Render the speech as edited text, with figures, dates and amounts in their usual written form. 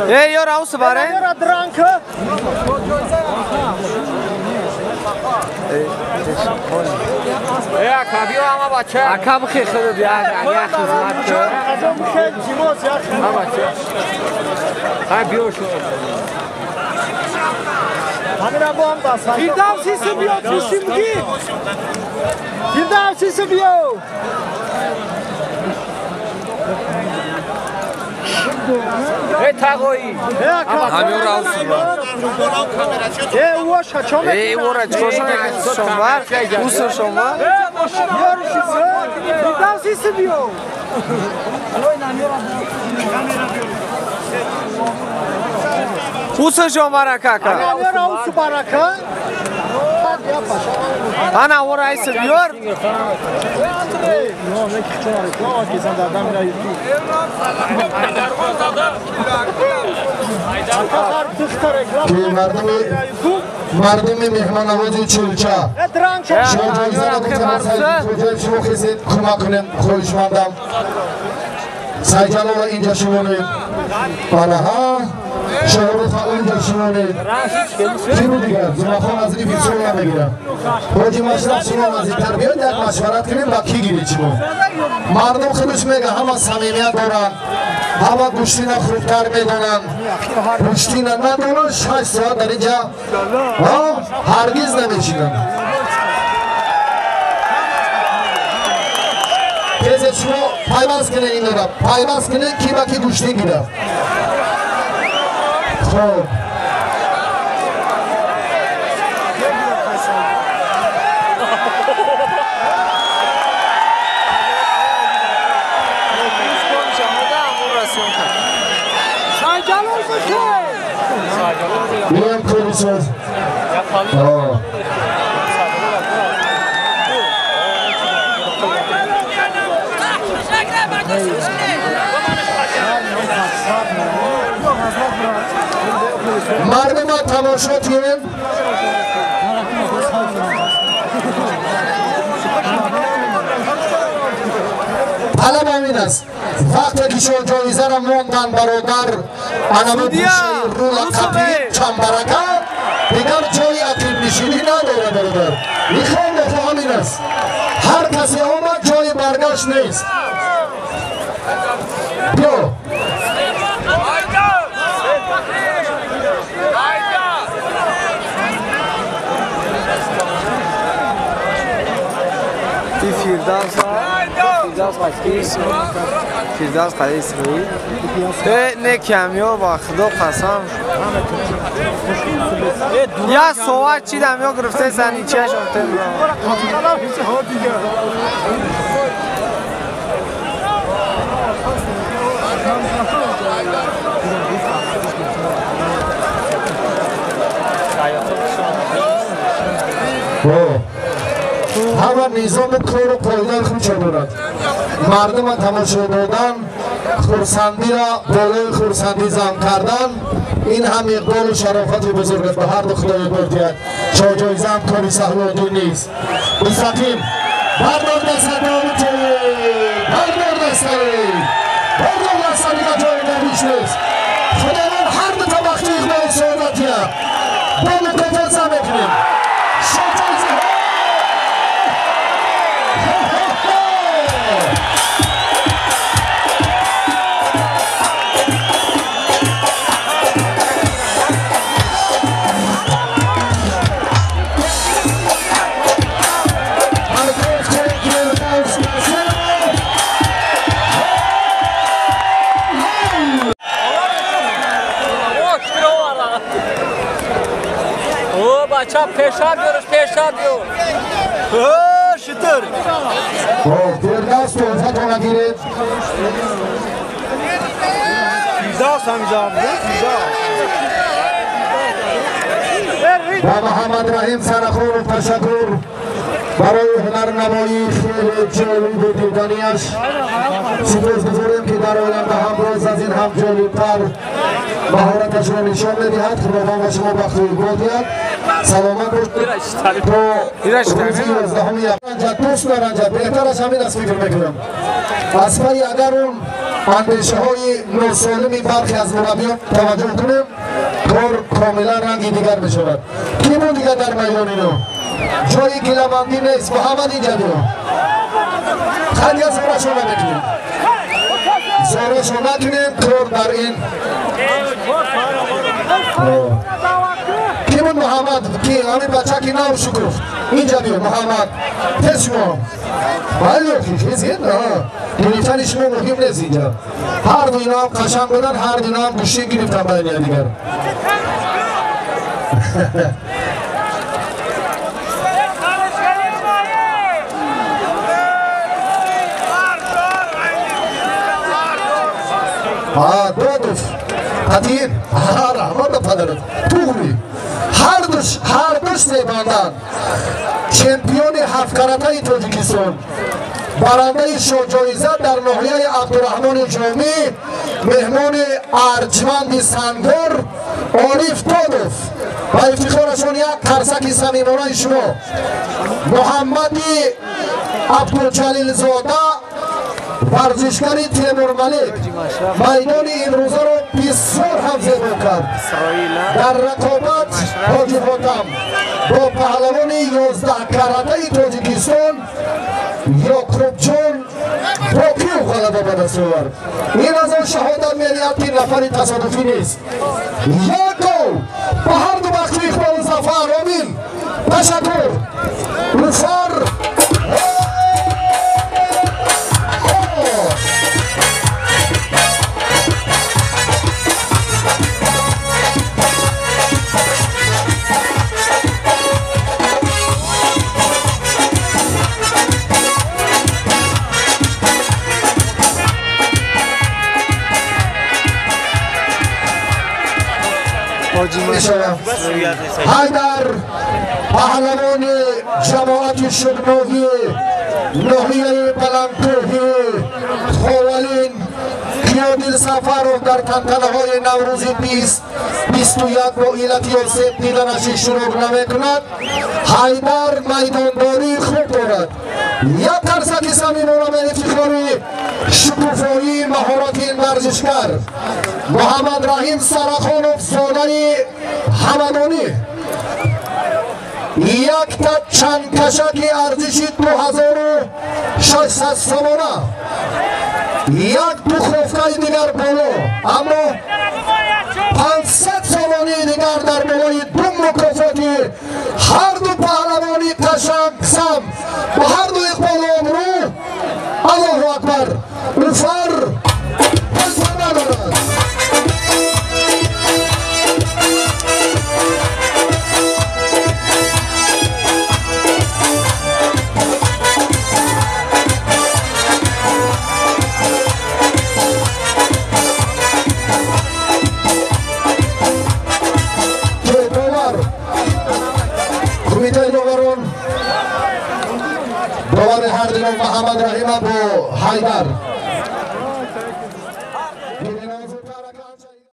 Ey yo raus bare. Ака бихе худат як хизмат кун. Ҳай биё шо. Фирдавс иси биё, чишти муги? Фирдавс иси биё. Эй тағои. Ҳамин раус бар. Э уоша чоме. Эй уора чошон шонвар, усо шонвар. Фирдавс иси биё. Усо шонвар ака ака. Ҳамин раус барака. Ана уора иси биёр. Мардуми меҳмоннавози Чулча шумо ҷоизаро метавонед шумо хезед кӯмак кунем, хоҳишмандам. Сайҷалова инҷа шумонед, балаҳа Шоҳруха инҷа шумонед. Чӣ буд дигар? Зумахон аз ин фиксо намегирам. Ҳоҷи Машраф шумо наздиктар биёед, як машварат кунем ба кӣ гиред шумо. Мардум худаш мега, ҳама самимият доранд, ҳама гӯштина хубтар медонанд. Гӯштина надонанд, 6 соат дар инҷа ҳаргиз намешинанд. Тезе шумо пайваст кунед инора, пайваст кунед ки ба ки гӯштин гирад. Хоб. Биём корисоз. Мардума тамошо кунем. Талаб ҳамин аст. Вақте ки шумо ҷоизаро мондан бародар анамо гӯшаи рула қапи чамбарака дигар ҷои ақибнишинӣ надорад бародар. Михоҳ нохоҳ ҳамин аст. Ҳар касе омад ҷои баргашт нест. Биё. Фирдавс Фирдавс қадисри. Э не камё ба худо қасам. Я сова чидам ё гирифта зани чашм тем. Ҳама низому кору қоидаи худшо дорад. Мардума тамошо додан, хурсандиро болои хурсандӣ зам кардан, ин ҳам иқболу шарофати бузург аст. Ба ҳарду Худои бор диҳад. Шоҳҷоиза ҳам кори саҳлу оддӣ нест. Мустақим бардор дастаи, бардор дастаи, бардор дастаи, дигар ҷои навиш нест. Худованд ҳар дута бахти иқболу саодат диҳад. Бо мукофот зам мекунем. Шоҳҷоиза Пешаб биёрш, пешаб биёр. Шитр. Хоб, Фирдавс туҳфатона гиред. Фирдавс ҳамиҷа Фирдавс. Ба Муҳаммад Раҳим Сарахонов ташаккур. برای هنرنمایی خیلی جالب و دیدنیش سپاسگزاریم که در آینده هم باز از این هم جالبتر مهارتش را نشان می‌دهد. خداوند به شما بخت و اقبال دهد. سلامت باشید. تا روز 11 دوست نارنجد بهتر از همین است فکر میکنم. از پی اگر اون اندیشه های ناسالمی برخی از مربیان توجه کنیم کار کاملا رنگی دیگر می شود. کی بود دیگر در میدان اینو جای گله‌مندی نیست. محمد اینجا بیا خیلی از زورشو نمیکنیم، زورشو نکنیم کار در این کی بود محمد کی همین بچه که نو شکفت اینجا بیا محمد تیز شما بله چیزی نه گرفتن شما مهم نیست. اینجا هر دو اینا هم قشنگ بودن، هر دو اینا هم گوشی گرفتن بین دیگر. دودف قدیر رحمت پدرت توغری هر دوش زیباندن چمپیون هفت کراته‌ی تاجیکستان برنده شجایزه در ناحیه عبدالرحمن جامی مهمان ارجمند سنگور عارف دادوف و افتخارشون یک کرسک صمیمانه شما محمد عبدالجلیل زاده ورزشگر تیمور ملک میدان امروزه را بسیار هم زیبا کرد. در رقابت حاجی حاتم با پهلوان 11 کرته تاجیکستان یعقوب جان باقیو غلبه به دست آورد. این از آن شهادت می‌دهد که نفری تصادفی نیست. یک گل به هر دو بخش اقبال ظفر. آمین. تشکر. رفر حیدر پهلوان جماعت شبنوی ناحیه بلندکوهی خوالین قیادیل سفرов در تنتنه های نوروزی 2021 با علت آسیب دیدنش اشتراک نمیکند. حیدر میدانداری خوب دارد. یک قرصک صمیمانه به افتخار شکوفایی مهارت این ورزشکر محمد رحیم سرخانов زاده همدانی یک تا چند کشک ارزش 2600 سامانه یک دو خوفکای دیگر بالا اما 500 سامانه دیگر در بالای دو مکافاتی هر دو پهلوانی قشنگ سم و هر دو اقبال آبرو. الله اکبر. اوفر ندارد. محمد رحیم ابو حیدر